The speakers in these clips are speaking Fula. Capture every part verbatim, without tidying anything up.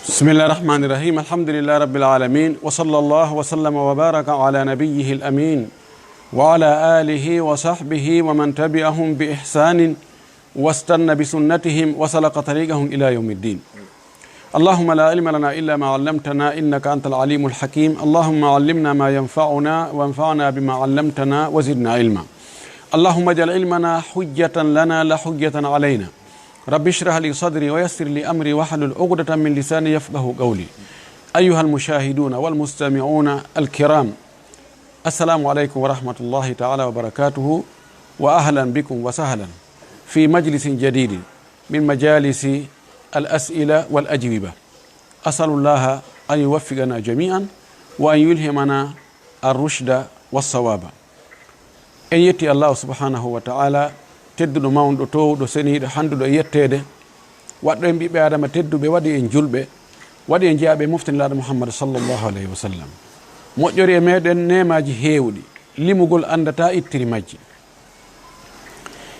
بسم الله الرحمن الرحيم. الحمد لله رب العالمين. وصلى الله وسلم وبارك على نبيه الأمين وعلى آله وصحبه ومن تبعهم بإحسان واستن بسنتهم وسلك طريقهم إلى يوم الدين. اللهم لا علم لنا إلا ما علمتنا إنك أنت العليم الحكيم. اللهم علمنا ما ينفعنا وانفعنا بما علمتنا وزدنا علما. اللهم اجعل علمنا حجة لنا لا حجة علينا. رب اشرح لي صدري ويسر لي أمري واحلل عقدة من لساني يفقه قولي. أيها المشاهدون والمستمعون الكرام، السلام عليكم ورحمة الله تعالى وبركاته، وأهلا بكم وسهلا في مجلس جديد من مجالس الأسئلة والأجوبة. أسأل الله أن يوفقنا جميعا وأن يلهمنا الرشد والصواب. En yetti Allahu subhanahu wa ta'ala, tedduɗo, mawɗo, toowɗo, seniiɗo, hannduɗo e yetteede, waɗɗo en ɓiɓɓe Aadama tedduɓe, waɗi en julɓe, waɗi en jeyaaɓe e mofte Nelaaɗo Muhammad sallallahu alayhi wa sallam. Moƴƴori e meɗen neemaaji heewɗi, limugol anndataa ittiri majji.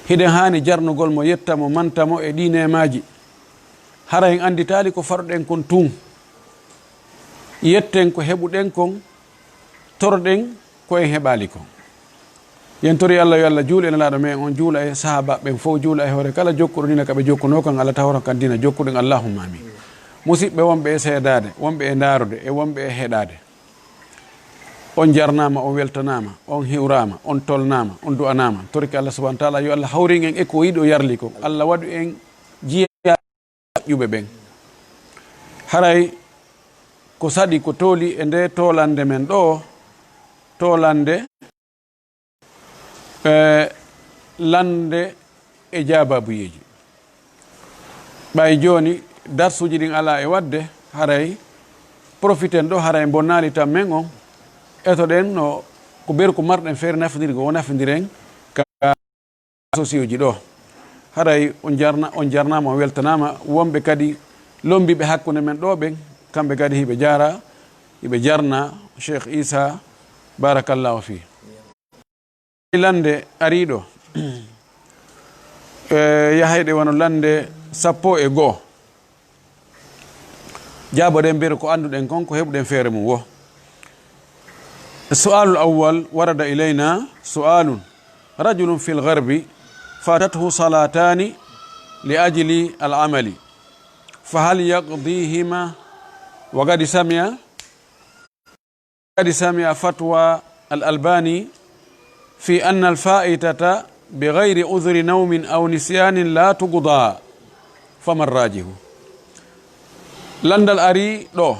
Hiɗen haani jarnugol mo, yetta mo, manta mo e ɗii neemaaji. Hara en annditaali ko faɗuɗen kon tun. Yetten ko heɓuɗen kon, toroɗen ko en heɓaali kon. Yen tori Allah, yo Allah juulu e Nelaaɗo men on, juula e sahaabaaɓe ɓen fow, juula e hoore kala jokkuɗo diina ka ɓe jokkunoo kan, Allah tawra kan diina jokkuɗen, Allahumma amin. Musiɓɓe wonɓe e seedaade, wonɓe e ndaarude e wonɓe e heɗaade, on jarnaama, on weltanaama, on hiwraama, on tolnaama, on du'anaama. Torike Allah subhanahu wa ta'ala yo Allah hawrin en e ko yiɗi, o yarli kon. Allah waɗu en jiya moƴƴuɓe ɓen. Haray ko saɗi, ko tooli e nde toolannde men ɗoo, toolannde, e, lannde e jaabaabuyeeji. Ɓay jooni, darsuuji ɗin alaa e waɗde, haray profiten ɗoo, haray bonnaali tan men on, etoɗen no ko berko marɗen feere nafindirgo, o nafindiren ka association ji ɗoo. Haray on jarna-, on jarnaama, on weltanaama. Wonɓe kadi lombiiɓe hakkunde men ɗoo ɓen, kamɓe kadi hiɓe jaara, hiɓe jarna. Cheikh Isa, barakallahu fi. Lannde ariiɗo, e, yahayɗe wano lannde sappo e goo. Jaaboɗen mbere ko annduɗen kon, ko heɓuɗen feere mum wo. السؤال الأول ورد إلينا سؤال: رجل في الغرب فاتته صلاتان لأجل العمل، فهل يقضيهما؟ وقد سمع، قد سمع فتوى الألباني في أن الفائتة بغير عذر نوم أو نسيان لا تقضى، فما الراجح؟ Lanndal arii ɗoo,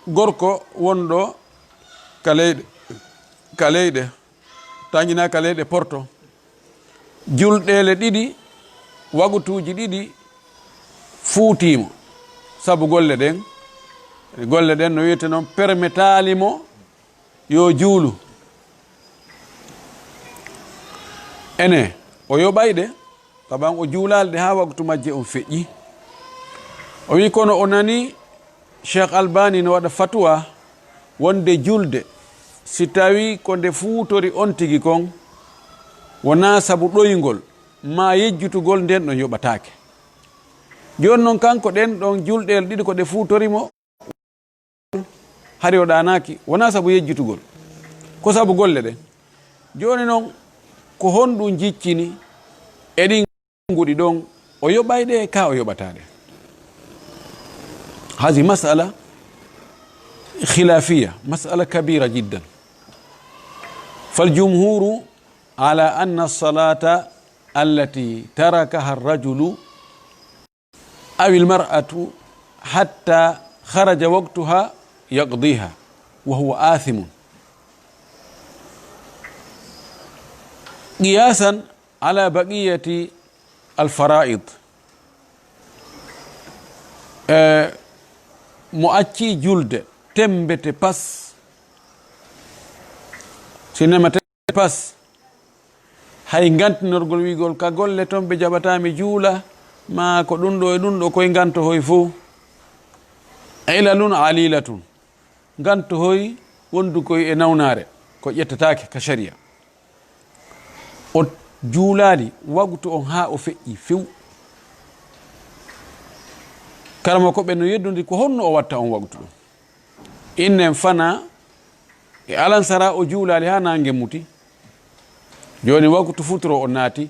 gorko wonɗo ka leyɗe, ka leyɗe, tanƴinaa ka leyɗe Porto, julɗeele ɗiɗi, wagutuuji ɗiɗi fuutiimo sabu golle ɗen. Golle ɗen, no wi'ete non, permetaali mo yo juulu. Ene, o yoɓay ɗe, taban o juulaali ɗe haa waktu majje on feƴƴi. O wi'i, kono o nani Cheikh Albani no waɗa fatuwa wonde julde, si tawi ko nde fuutori on tigi kon, wonaa sabu ɗoyngol maa yejjutugol, nden ɗon yoɓataake. Jooni non, kanko, ɗen ɗon julɗeele ɗiɗi ko ɗe fuutori mo, hari o ɗaanaaki, wonaa sabu yejjutugol, ko sabu golle ɗen. Jooni non, ko honɗum jiccini e ɗin nguɗi ɗon, o yoɓay ɗe, ka o yoɓataa ɗe? هذه مسألة خلافية، مسألة كبيرة جدا. فالجمهور على أن الصلاة التي تركها الرجل أو المرأة حتى خرج وقتها يقضيها وهو آثم، قياسا على بقية الفرائض. Eh, mo acci julde, tembete pas. Si nemate pas, hay ngantinorgol wi'gol ka golle ton ɓe jaɓataa mi juula, maa ko ɗum ɗo e ɗum ɗo koye ngantohoy fof. Ilalun alilatun. Ngantohoy wondukoy e nawnaare, ko ƴettataake ka sharia. O juulaali waktu on haa o feƴƴi few. Karamoko ɓe no yeddondiri ko honno o watta on waqtu ɗum. Innen fana e alansara o juulaali haa naange muti. Jooni waqtu futuro on naati.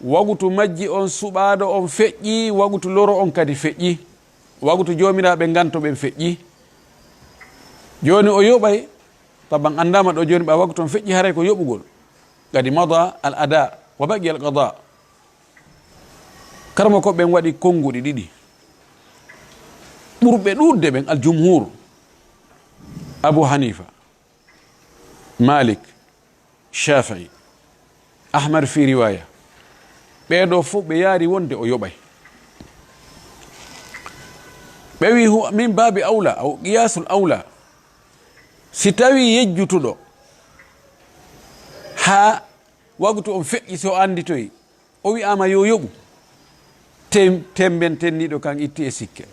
Waqtu majji on suɓaaɗo on feƴƴi, waqtu loro on kadi feƴƴi. Waqtu joomiraaɓe nganto ɓen feƴƴi. Jooni o yoɓay, taban anndaama ɗo jooni ɓa waqtu on feƴƴi haray ko yoɓugol. Qad mada al ada wa baqiya al qada. Karamoko ɓen waɗi konnguɗi ɗiɗi. Ɓurɓe ɗuuɗde ɓen, al jumhur, Abu Hanifa, Malik, Shafi'i, Ahmad fi riwaya. Ɓee ɗoo fof ɓe yaari wonde o yoɓay. Ɓe wi hu-, min baabi awla, aw qiyasul awla. Si tawi yejjutuɗo haa waqtu on feƴƴi, so annditoyi, o wi'aama yo yoɓu, tem-, temmbenten niiɗo kan itti e sikke.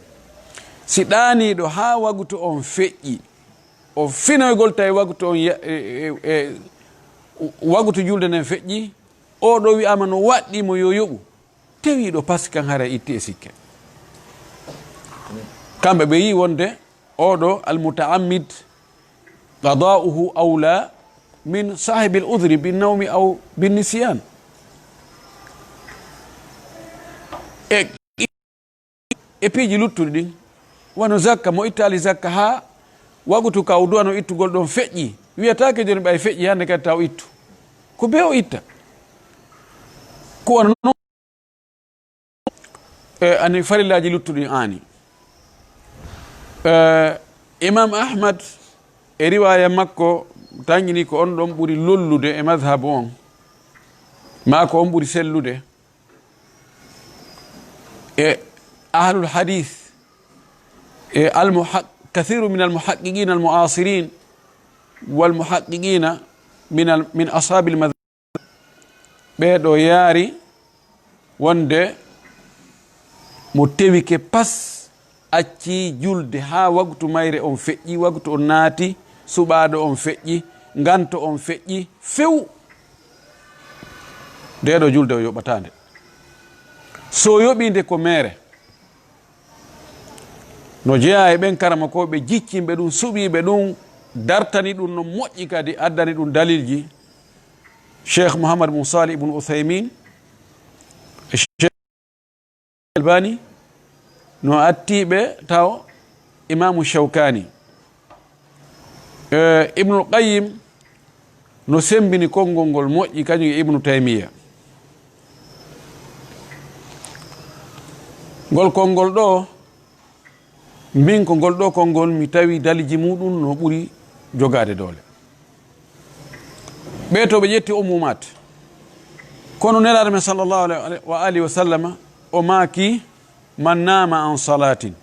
Si ɗaaniiɗo haa waqtu on feƴƴi, o finoygol tawi waqtu on ya-, e, e, e, waqtu julde nden feƴƴi, oo ɗoo wi'aama no waɗɗii mo yo yoɓu, tewiiɗo paski kan haray itti e sikke. Kamɓe ɓe yii wonde oo ɗoo al muta'ammid qada'uhu awla min sahibil udhri bin nawmi aw bin nisyan. E, e piiji luttuɗi ɗin, wano zakka, mo ittaali zakka haa waqtu ka o duwano ittugol ɗon feƴƴi, wiyataake jooni ɓay feƴƴi hannde kadi taw ittu. Ko bee o itta. Ko wano non. E, ani farillaaji luttuɗi aani. E, Imam Ahmad e riwaya makko tanƴini ko on ɗon ɓuri lollude e madhabu on, maa ko on ɓuri sellude. E ahlul hadith, e al muhaq-, kathiru min al muhaqqiqina al mu'asirin wal muhaqqiqina min al, min ashabil madhhab. Ɓee ɗoo yaari wonde mo tewike pas, accii julde haa waqtu mayre on feƴƴi, waqtu on naati, suɓaaɗo on feƴƴi, nganto on feƴƴi, few. Ndee ɗoo julde o yoɓataa nde. So yoɓii nde ko meere. No jeyaa e ɓen karamokooɓe jiccimɓe ɗum, suɓiiɓe ɗum, dartani ɗum no moƴƴi kadi, addani ɗum dalilji. Cheikh Mouhammad bun Salih ibn Uthaymin, e Cheikh Albani, no attii ɓe taw Imaamu Shawkani. E, Ibnul Qayyim no semmbini konngol ngol moƴƴi, kañum e Ibnu Taymiya. Ngol konngol ɗoo, min ko ngol ɗoo konngol mi tawi daliji muɗum no ɓuri jogaade doole. Ɓee to ɓe ƴetti umumaat. Kono Nelaaɗo men sallallahu alayhi wa alihi wa sallama, o maaki, "Man nama an salatin,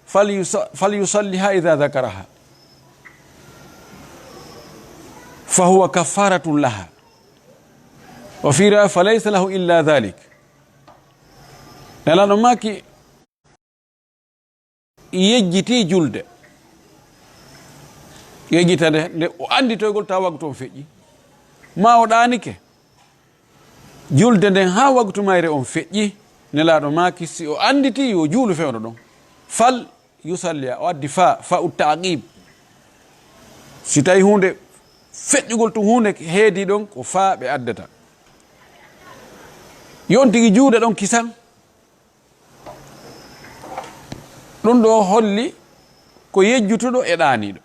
falyusa-, falyusalliha idha dhakaraha, fa huwa kaffaratun laha. Wa fi riwaya, fa laysa lahu illa dhalik." Nelaaɗo maaki, yejjiti julde. Yejjita nde, nde o annditoygol tawa waqtu on feƴƴi. Ma o ɗaanike. Julde nden haa waqtu mayre on feƴƴi, Nelaaɗo maaki, si o annditi, yo juulu fewndo ɗon. Fal yusalliya, o addi fa, fa ut ta'qib. Si tawi huunde feƴƴugol tun huunde heedi ɗon, ko fa ɓe addata. Yon tigi juuɗe ɗon kisan. Ɗum ɗo holli ko yejjutuɗo e ɗaaniiɗo.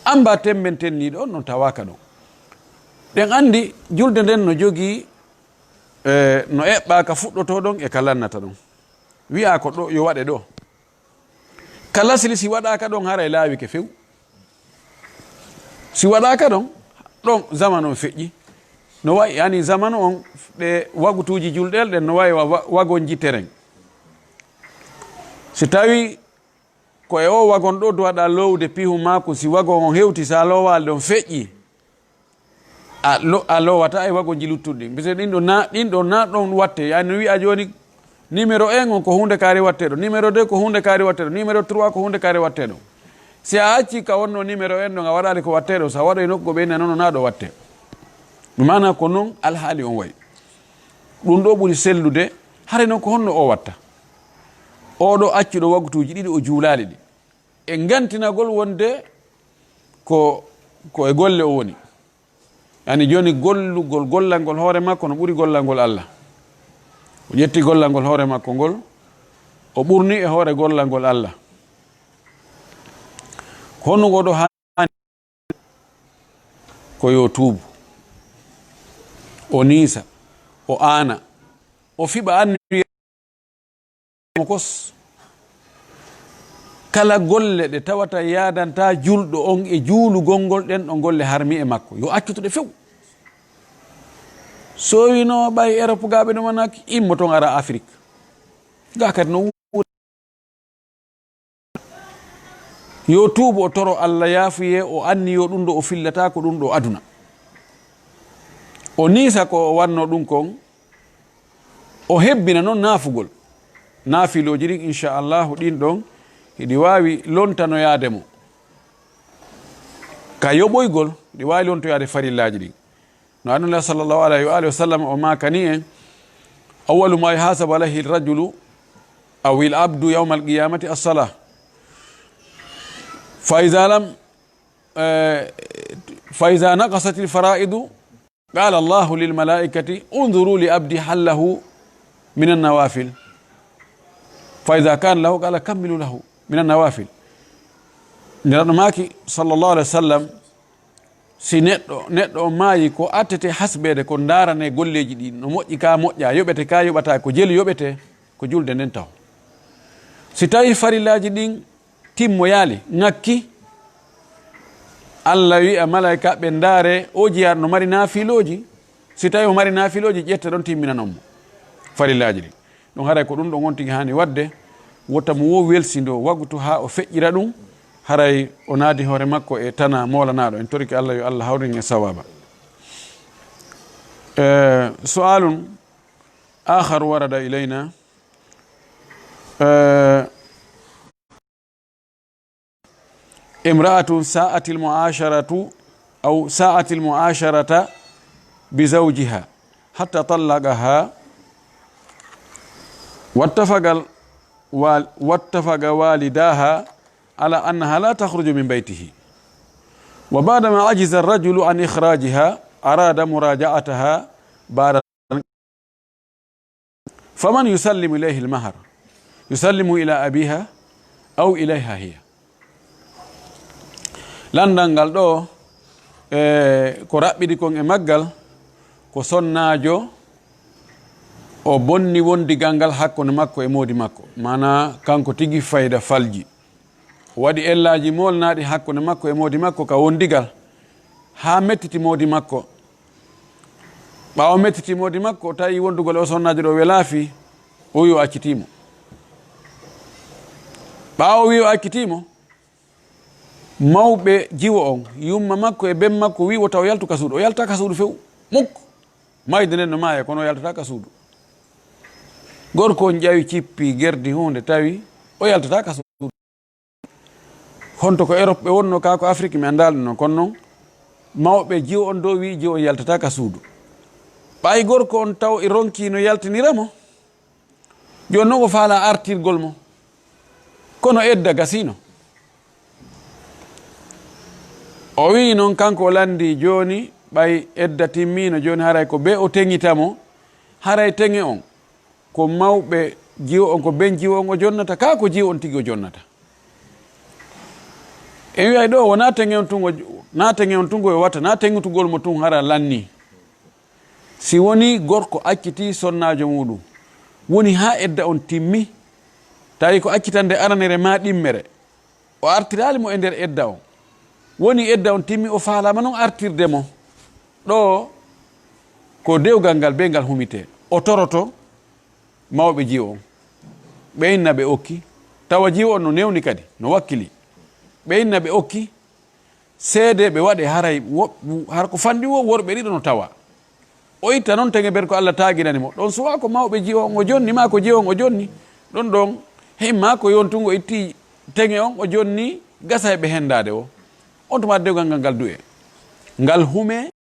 Amba temmbenten niiɗo on non tawaaka ɗon. Ɗen anndi julde nden no jogii, e, no eɓɓaa ka fuɗɗotoo ɗon e ka lannata ɗon. Wi'aa ko ɗo, yo waɗe ɗo. Ka lasli si waɗaaka ɗon haray laawike few. Si waɗaaka ɗon, ɗon zamanu on feƴƴi. No wayi, yani zamanu on, ɗe wagutuuji julɗel ɗen no wayi wa, wa, wagonji teren. Si tawi ko e o wagon ɗo duwaɗa lowde pihu maaku, si wagon on hewti, sa loowaali ɗon feƴƴi, a lo-, a lowata e wagonji luttuɗi ɗin. Parce que ɗin ɗo na, ɗin ɗo na ɗon watte. Yani no wi'a joni, numéro un on ko hunde kaari watte ɗo, numéro deux ko hunde kaari watte ɗo, numéro trois ko hunde kaari watte ɗo. Si a acci ka wonno numéro un ɗon, a waɗaali ko watte ɗo, sa waɗoy nokku ko ɓe nanono na ɗo watte. Maana ko non alhaali on wayi. Ɗum ɗo ɓuri sellude, Hare noon ko honno o watta? Oɗo accuɗo waktuuji ɗiɗi o juulaali ɗi. E ngantinagol wonde ko, ko e golle o woni. Yani jooni gollugol, gollangol hoore makko no ɓuri gollangol Allah. O ƴetti gollangol hoore makko ngol, o ɓurni e hoore gollangol Allah. Honno oɗo haani? Ko yo tuubu, o niisa, o aana, o fiɓa anniya mo kos. Kala golle ɗe tawata yaadanta julɗo on e juulugol ngol, ɗen ɗon golle harmi e makko, yo accutu ɗe few. So wino ɓay Europe gaaɓe ɗum anaki, immo ton ara Afrik. Ga kadi no Yo tuubu, o toro Allah yaafuye, o anniyo ɗum ɗo o fillata ko ɗum ɗo aduna. O niisa ko o wanno ɗum kon, o hebbina noon naafugol. Naafilooji ɗin, inchallahu, ɗin ɗon hiɗi waawi lontanoyaade mo. Ka yoɓoygol, ɗi waawi lontoyaade farillaaji ɗin. No Annabi sallallahu alayhi wa alihi wa sallam o maakani en, "Awwalu ma yuhasabu alayhi rajulu aw il abdu yawma alqiyamati as-salah. Fa iza lam, eh, fa iza naqasat al-fara'idu, qala Allahu lil malaikati, unzuru li abdi hal lahu min an-nawafil. Fa iza kana lahu, qala kammilu lahu min an-nawafil." Nelaɗo maaki, sallallahu alayhi wa sallam, si neɗɗo, neɗɗo o maayi, ko attete hasbeede, ko ndaarane golleeji ɗi, no moƴƴi ka moƴƴa, yoɓete ka yoɓata, ko jelu yoɓete, ko julde nden taw. Si tawi farillaaji ɗin timmoyaali, ŋakki, Allah wi'a malaika ɓe ndaare, o jiyaaɗo no mari naafilooji, si tawi o mari naafilooji, ƴette ɗon timminanon mo farillaaji ɗin. Ɗum haray ko ɗum ɗo ngontigi haani waɗde, wota mo wo welsindo wagutu haa o feƴƴira ɗum, haray o naadi hoore makko e tana moolanaaɗo. En torike Allah yo Allah hawrin en sawaaba. Eh, su'aalun aakharu warada ilayna. Eh, امرأة ساءت المعاشرة أو ساءت المعاشرة بزوجها حتى طلقها، واتفق ال-، وال-، واتفق والداها على أنها لا تخرج من بيته، وبعدما عجز الرجل عن إخراجها أراد مراجعتها بعد فمن يسلم إليه المهر؟ يسلم إلى أبيها أو إليها هي؟ Lanndal ngal ɗo, e, ko raɓɓiɗi kon e maggal, ko sonnaajo o bonni wondigal ngal hakkunde makko e moodi makko, maanaa kanko tigi fayda falji. O waɗi ellaaji moolnaaɗi hakkunde makko e moodi makko ka wondigal, haa mettiti moodi makko. Ɓaawo mettiti moodi makko, o tawi wondugol o sonnaajo ɗo welaafi, o wi o accitii mo. Ɓaawo o wi o accitii mo, mawɓe jiwo on, yumma makko e ben makko wi o taw yaltu ka suudu. O yaltaa ka suudu few. Muk! Mayde nden no maaya, kono o yaltataa ka suudu. Gorko on ƴawi cippi, gerdi huunde, tawi o yaltataa ka suudu. Honto ko Europe ɓe wonno, kaa ko Afrique, mi anndaali ɗum non. Kono non, mawɓe jiwo on dow wi jiwo on yaltataa ka suudu. Ɓay gorko on taw e ronki no yaltinira mo, jooni non o faala artirgol mo. Kono edda gasiino. O wi non kanko o lanndi jooni, ɓay edda timmiino, jooni haray ko be o teŋita mo, haray teŋe on. Ko mawɓe jiwo on, ko ben jiwo on o jonnata, kaa ko jiwo on tigi o jonnata? En wi'ay ɗo, wonaa teŋe on tun o, naa teŋe on tun o watta, naa teŋutugol mo tun hara lanni. Si woni gorko accitii sonnaajo muuɗum, woni haa edda on timmi, tawi ko accitande aranere maa ɗimmere, o artiraali mo e nder edda on. Woni edda on timmi, o faalaama non artirde mo. Ɗo ko dewgal ngal be ngal humitee. O toroto mawɓe jiwo on. Ɓe inna ɓe okki. Tawa jiwo on no newni kadi, no wakkili. Ɓe inna ɓe okki. Seedeeɓe waɗe haray wo-, har ko fanɗi wo worɓe ɗiɗo no tawa. O itta non teŋe ben ko Allah taaginani mo. Ɗon suwa ko mawɓe jiwo on o jonni, maa ko jiwo on o jonni. Ɗon ɗon, hey, maa ko yontungo itti teŋe on o jonni, gasa e ɓe hendaade o. On tuma dewgal ngal ngal du'e. Ngal hume.